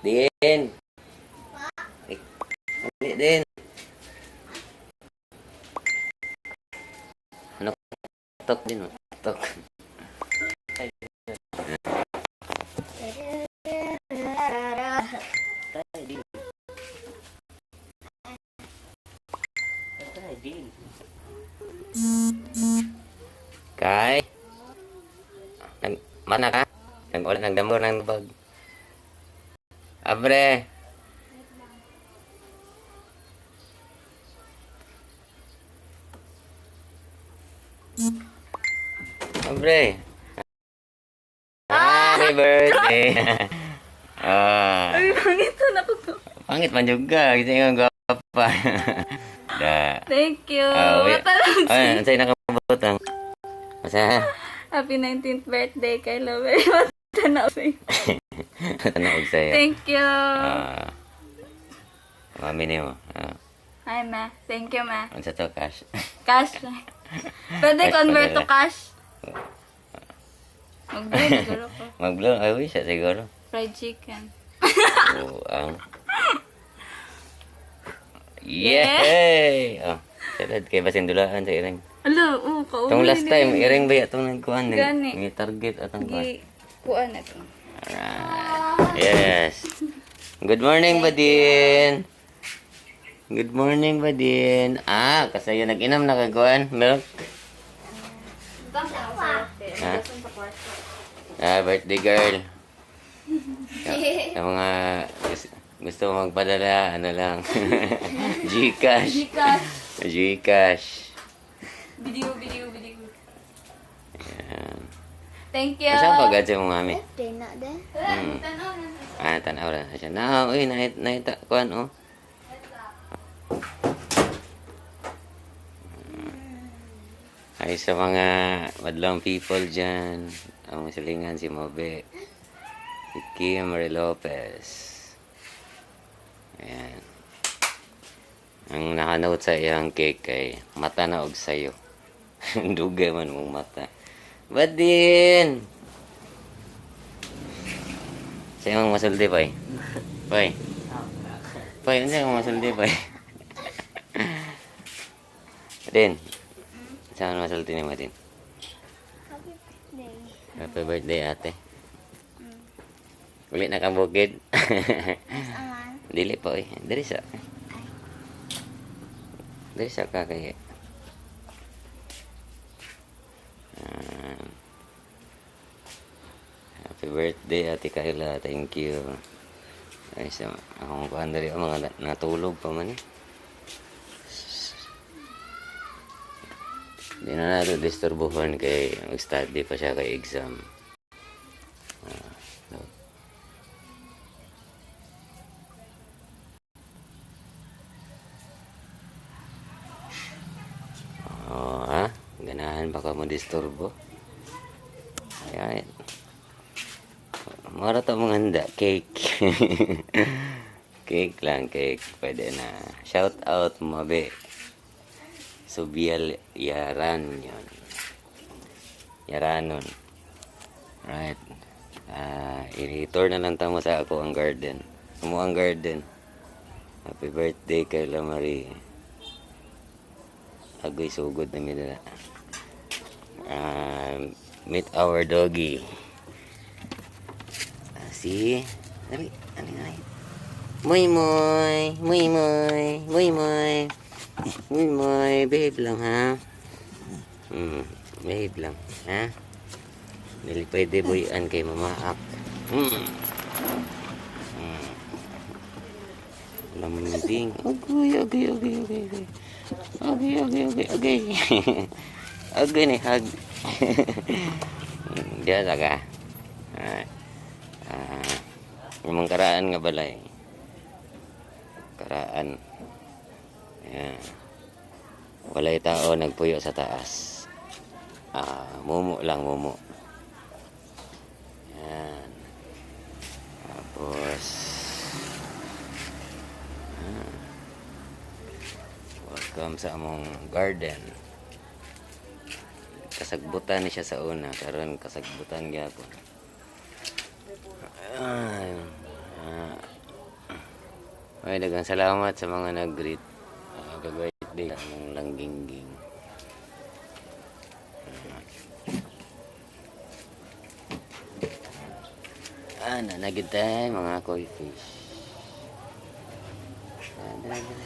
Din. Eh, dali din. Ano? Tok din, oh. Tok. Tay, din. Tay, din. Kay. Nag mana ka? Nag wala nagdamor ng bag. Abre. Abre. Happy birthday. Ah, Ay, pangit na ako to. Pangit man juga kasi nga gwapa. Da. Thank you. Ah, wait. Mata lang. Ay, unsay nakabutang? Masa? Happy 19th birthday kay Lover. Mata na ako. Tanaw sa'yo. Thank you. Ah. Mami nimo. Ah, Hi, ma. Thank you, ma. Unsa to, cash? Cash. Pwede Cash convert to padala. cash. Mag-blow siguro ko. Mag-blow, ay wish siguro. Fried chicken. Oo, ang. Yay! Oh, salad kay basin dulaan sa iring. Ala, oh, kauli. Tong last time, iring ba itong nagkuhan? Gani. May target atong kuhan. Gi, kuan na to. Alright. Yes. Good morning, Badin. Good morning, Badin. Ah, kasayo nag-inom na kagkuhan. Milk. Ha? Ah, birthday girl. Sa mga gusto magpadala, ano lang. Gcash. Gcash. Gcash. Video, video, video. Ayan. Thank you. Saan pa agad sa mga mami? Pina din. Tanaw na. Ah, tanaw na siya. Na, uy, naita, kuan, oh. Ay, sa mga madlang people dyan, ang silingan si Mobe, si Kim Marie Lopez. Ayan. Ang nakanote sa iyang cake ay mata na og sayo. Dugay man mong mata. Badin! Sa imong masulti, Pai. Pai. Pai, ano imong masulti, Pai? Din. Saan masulti ni Madin? Happy birthday. Happy birthday, ate. Uli na kang bukid. Aman. Dili pa, oy. Dili sa. Dili sa ka kay. Ah. Happy birthday, Ate Kayla. Thank you. Ay, sa akong kuan diri, oh, mga natulog pa man eh. Di na nato disturbuhan kay mag-study pa siya kay exam. Ah, so. Oo, ha? Ganahan baka mo disturbo. Ayan. Mara to mga handa. Cake. Cake lang, cake. Pwede na. Shout out, Mabe. Subial Yaran yun. Yaranon. Right. Ah, i-tour na lang tamo sa ako ang garden. Amo ang garden. Happy birthday kay La Marie. Agoy sugod na mi nila. Ah, meet our doggy. Ah, see? Dali, dali, dali. Muy muy, muy muy, muy muy. Muy muy, behave lang ha. Behave lang, ha? Dili pwede buyan kay mamaak. Lambing. Agoy, agoy, agoy, agoy, agoy. Agoy, agoy, agoy, agoy. Agoy ni hag. Diyan ka. Ah, ah, imong karaan nga balay. Karaan. Ayan. Walay tao nagpuyo sa taas. Ah, mumo lang, mumo. Ayan. Tapos, ah, welcome sa among garden. Kasagbutan ni siya sa una, karon kasagbutan gyapon. Ay, ah. Ay, daghang salamat sa mga nag-greet. Happy birthday ang langgingging. Na nagid tayo mga koi fish. Dala, dala.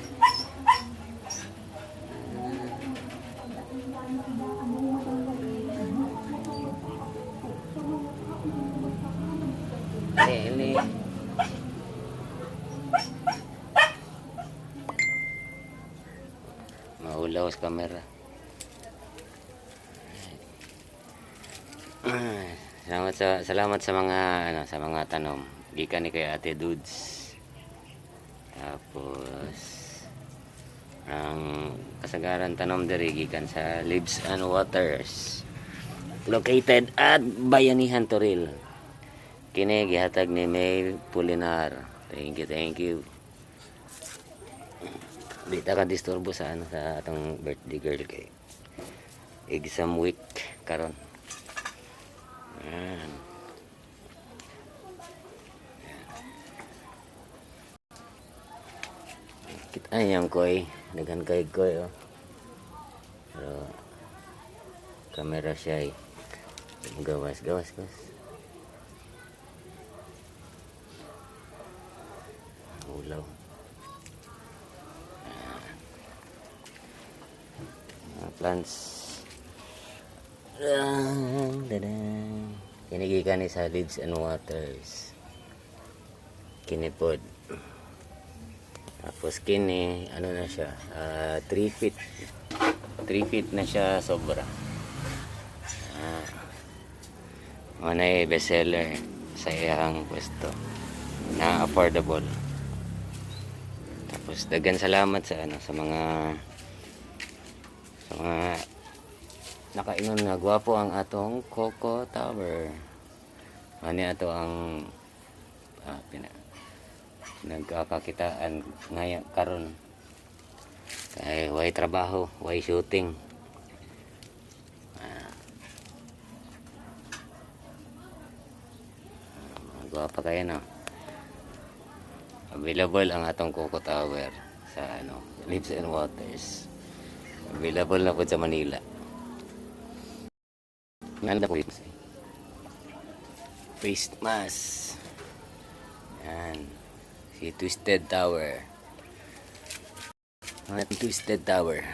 Lele. Maulaw sa camera. Ah, salamat sa mga ano, sa mga tanom. Gikan ni kay Ate Dudes. Tapos ang kasagaran tanom diri gikan sa Leaves and Waters. Located at Bayanihan Toril. Kini gihatag ni May Pulinar. Thank you, thank you. Di ta ka disturbo sa ano sa atong birthday girl kay exam week karon. Ayan. Kita niyang koi, daghan kay koi oh. Pero kamera siya eh. Gawas, gawas, gawas. Ulaw. Mga plants. Dadang. Kinigikan ni sa Leaves and Waters. Kinipod. Tapos kini, ano na siya, 3 feet. 3 feet na siya sobra. Ah. Ano eh, bestseller sa iyang pwesto na affordable. Tapos daghan salamat sa ano sa mga nakaingon nga gwapo ang atong Coco Tower. Ani ato ang ah, pina, nagkakakitaan ngaya karon. Kay way trabaho, way shooting. Ah. Gwapa kayo no. Available ang atong Coco Tower sa ano, Leaves and Waters. Available na po sa Manila. Nanda po yun. Face mask. Yan. Si Twisted Tower. Ang Twisted Tower.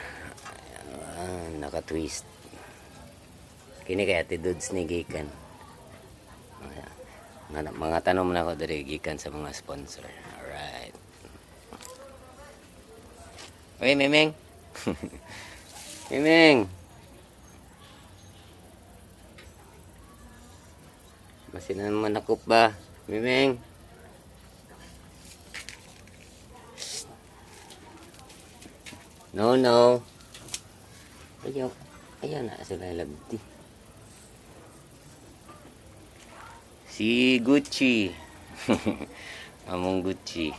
Ayan, naka-twist. Kini kay Ate Dudes ni Gikan. Mga tanom na ako diri gikan sa mga sponsor. Alright. Uy, Miming. Miming. Masin naman ako ba? Miming. No, no. Ayaw. Ayaw na sila labdi. Si Gucci. Among Gucci.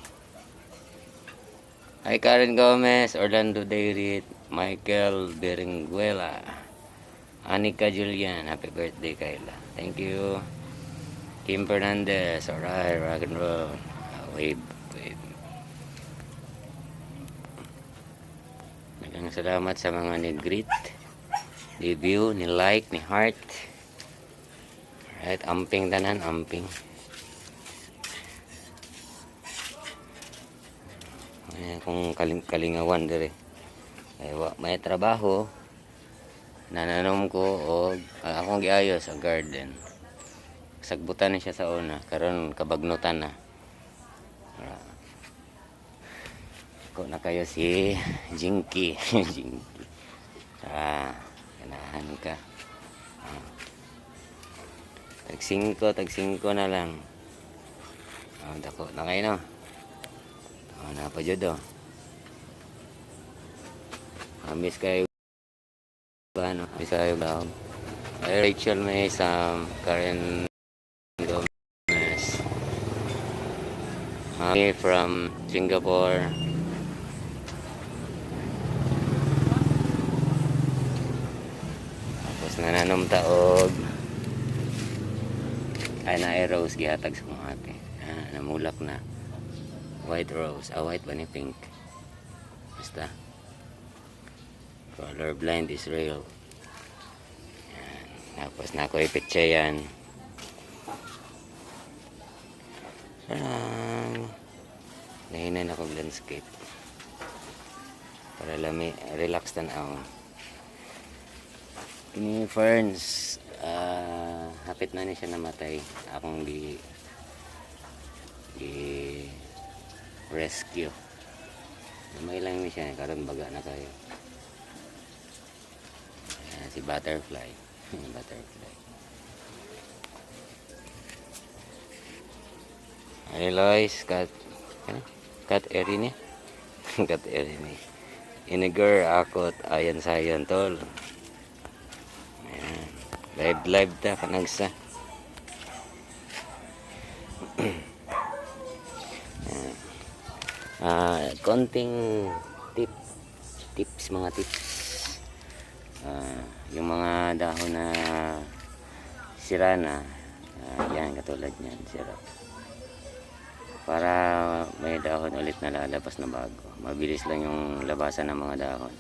Hi Karen Gomez, Orlando Dairit, Michael Berenguela, Anika Julian, happy birthday Kayla. Thank you. Kim Fernandez, alright, rock and roll. Wave, wave. Daghang salamat sa mga ni-greet, ni view, ni like, ni heart. Alright, amping tanan, amping. Ayan, kung kalingawan dire. Ay, wa may trabaho. Nananom ko og akong giayos ang garden. Sagbutan ni siya sa una, karon kabagnutan na. Ara. Ko na kayo si Jinky. Jinky. Ah, ganahan ka. Ah. Tag 5 na lang. Ah, dako na kayo no. Ah, napa jud oh. Miss kayo ba no? Miss kayo ba? Ay, Rachel May, Sam, Karen Gomez. Mami from Singapore. Tapos nananom taog. Ay na rose gihatag sa mga ate. Ah, namulak na. White rose. Ah, white ba ni pink? Basta. Color blind is real. Yan. Tapos na ako ipitsa yan. Sarang. Nahinan ako landscape. Para lami, relax tan-aw. Kini ferns, ah, hapit na ni siya namatay. Akong gi rescue. May lang ni siya, karon baga na kayo. Ayan, si butterfly. Butterfly. Ay, Lois, kat, ano? Kat Erini. Kat Erini. Iniger, akot, ayan sayon, tol. Ayan. Live, live ta, kanagsa. Ayan. Ah, konting tip, tips, mga tips. Ah, yung mga dahon na sira na, ah, yan, katulad niyan, sira. Para may dahon ulit na lalabas na bago. Mabilis lang yung labasan ng mga dahon.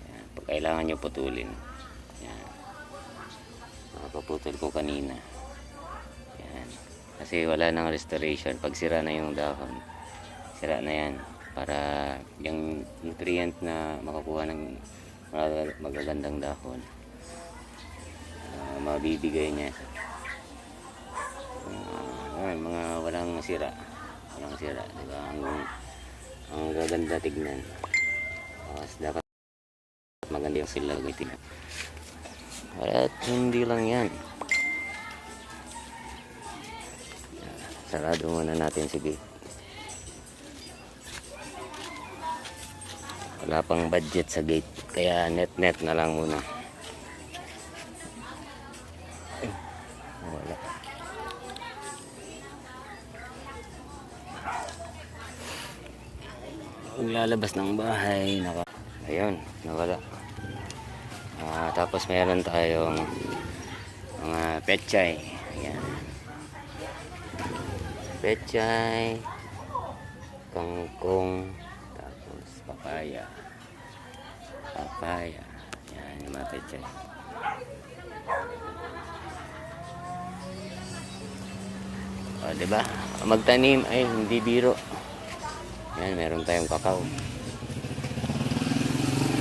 Yan. Pag kailangan nyo putulin. Yan. Nakapaputol ko kanina. Yan. Kasi wala nang restoration. Pag sira na yung dahon, sira na yan. Para yung nutrient na makukuha ng magagandang dahon, ah, mabibigay niya. Ah, yan, mga walang sira. Walang sira, di ba? Ang gaganda tignan. Tapos dapat maganda yung sila gamitin. At hindi lang yan. Sarado muna natin si gate. Wala pang budget sa gate. Kaya net-net na lang muna. Ay, wala. Ang lalabas ng bahay, naka, ayun, nawala. Ah, tapos meron tayong mga pechay. Ayan. Pechay, kangkong, tapos papaya. Papaya. Ayan, yung mga pechay. O, diba? Magtanim ay hindi biro. Yan, meron tayong kakao.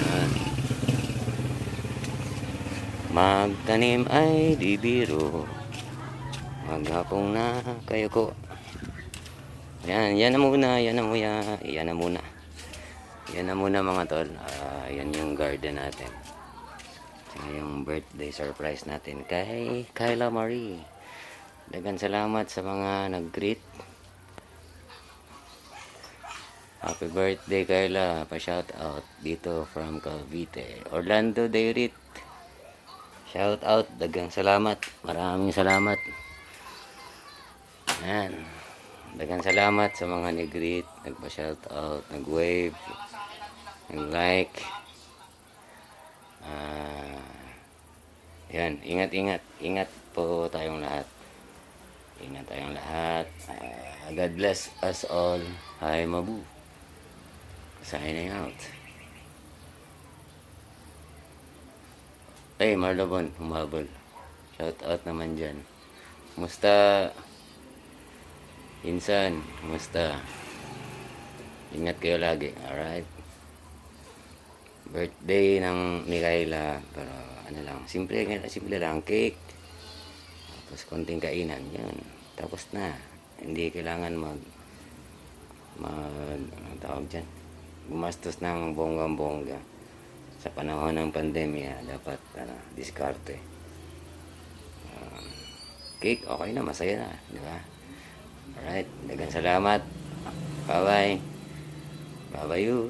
Yan. Magtanim ay di biro. Maghapong na kayo ko. Yan, yan na muna, yan na muna, yan na muna. Yan na muna, mga tol. Ah, yan yung garden natin. Tsaka yung birthday surprise natin kay Kyla Marie. Dagan salamat sa mga nag-greet. Happy birthday, Kyla. Pa-shout out dito from Cavite. Orlando Dairit. Shout out. Dagang salamat. Maraming salamat. Yan. Dagang salamat sa mga nag-greet, nagpa-shout out, nag-wave, nag-like. Ah, yan, ingat, ingat. Ingat po tayong lahat. Ingat tayong lahat. Ah, God bless us all. Hi, Mabu. Signing out. Hey, Marlobon, humabol. Shout out naman dyan. Musta? Insan, musta? Ingat kayo lagi, alright? Birthday ng Mikaela, pero ano lang, simple, simple lang, cake. Tapos konting kainan, yan. Tapos na. Hindi kailangan mag, mag, anong tawag dyan? Gumastos ng bonggang-bongga. Sa panahon ng pandemya, dapat, ano, diskarte. Cake, okay na, masaya na, di ba? Alright, dagang salamat. Bye-bye. Bye-bye you.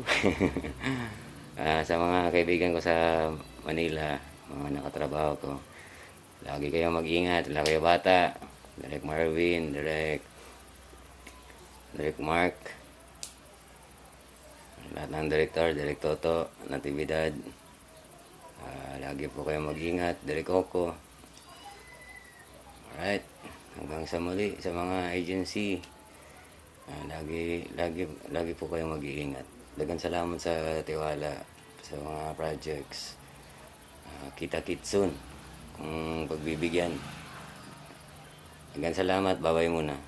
Ah, sa mga kaibigan ko sa Manila, mga nakatrabaho ko, lagi kayong mag-ingat, wala kayo bata. Direk Marvin, Direk Mark, lahat ng director, Direk Toto, Natividad. Ah, lagi po kayong mag-ingat, Direk Coco. Alright, hanggang sa muli sa mga agency. Lagi, lagi, lagi po kayong mag-iingat. Daghang salamat sa tiwala sa mga projects. Kita-kits soon kung pagbibigyan. Daghang salamat. Bye-bye muna.